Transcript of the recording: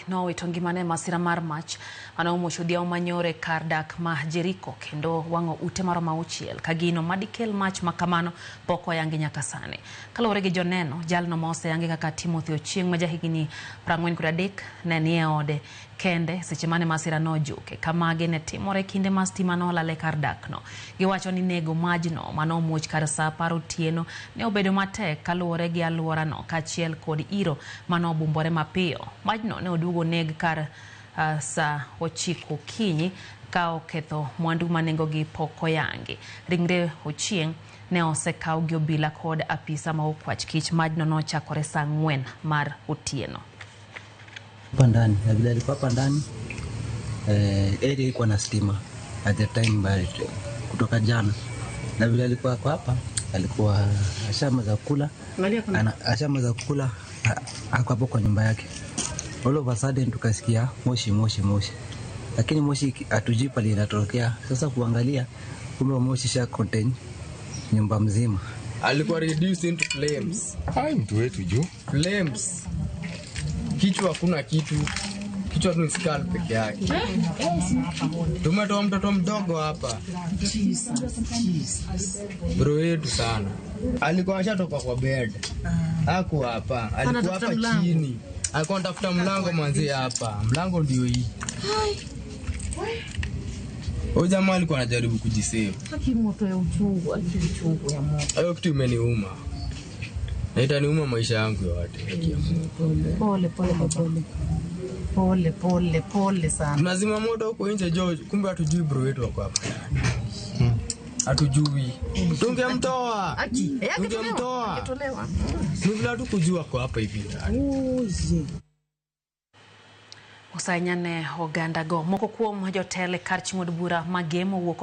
nowito ngimane e masira mar mach mane omuoch odhiambo manyoro e kar dak ma Jericho kendo wang'o ute maromo 6 ka gino madikel mach makamano pok oyangi nyaka sani. Kaluwore gi joneno, jalno ma oseyangi kaka Timothy Ochieng' ma jahigni 43 ne nie ode kende seche mane masira nojuke. Ka magi ne timore kinde ma stima nolal e kar dakno. Giwacho ni nego majno mane omuoch kar saa 10 otieno ne obedo matek kaluwore gi alworano kaachiel kod iro mane obumbore mapiyo. Majno ne oduogo neg kar saa 9 okinyi ka oketho mwandu ma nengogi pok oyangi. Ringre Ochieng' ne osekaw gi obila kod apisa ma okwach kich. Majno nochakore saa 4 mar otieno. Hapa ndani, na vile alikuwa hapa ndani area ilikuwa na stima at the time but kutoka jana, na vile alikuwa kwa hapa alikuwa ashamaliza kula, ashamaliza kula, ako hapo kwa nyumba yake. All of a sudden tukasikia moshi moshi moshi, lakini moshi hatujui pale inatokea. Sasa kuangalia, kumbe moshi sha contain nyumba mzima. Alikuwa reduced into flames. Hai, mtu wetu juu. Flames. Kichwa hakuna kitu. Kichwa tu ni skull peke yake. Tumetoa mtoto mdogo hapa. Bro yetu sana. Alikuwa ashatoka kwa bed. Hakuwa hapa. Alikuwa hapa chini. Alikuwa anatafuta mlango manzi hapa. Mlango ndio hii. Huyu jamaa alikuwa anajaribu kujisave. Haki moto ya uchungu, haki uchungu ya moto. Hayo kitu imeniuma. Na itaniuma maisha yangu yote. Pole pole pole. Pole pole pole sana. Tunazima moto huko nje George, kumbe hatujui bro wetu wako hapa. Hatujui. Tungemtoa. Tungemtoa. Ni vile hatukujua kwa hapa hivi. Osainyane oganda go moko kuom jotelo e kar chung'o od bura ma Gem owuok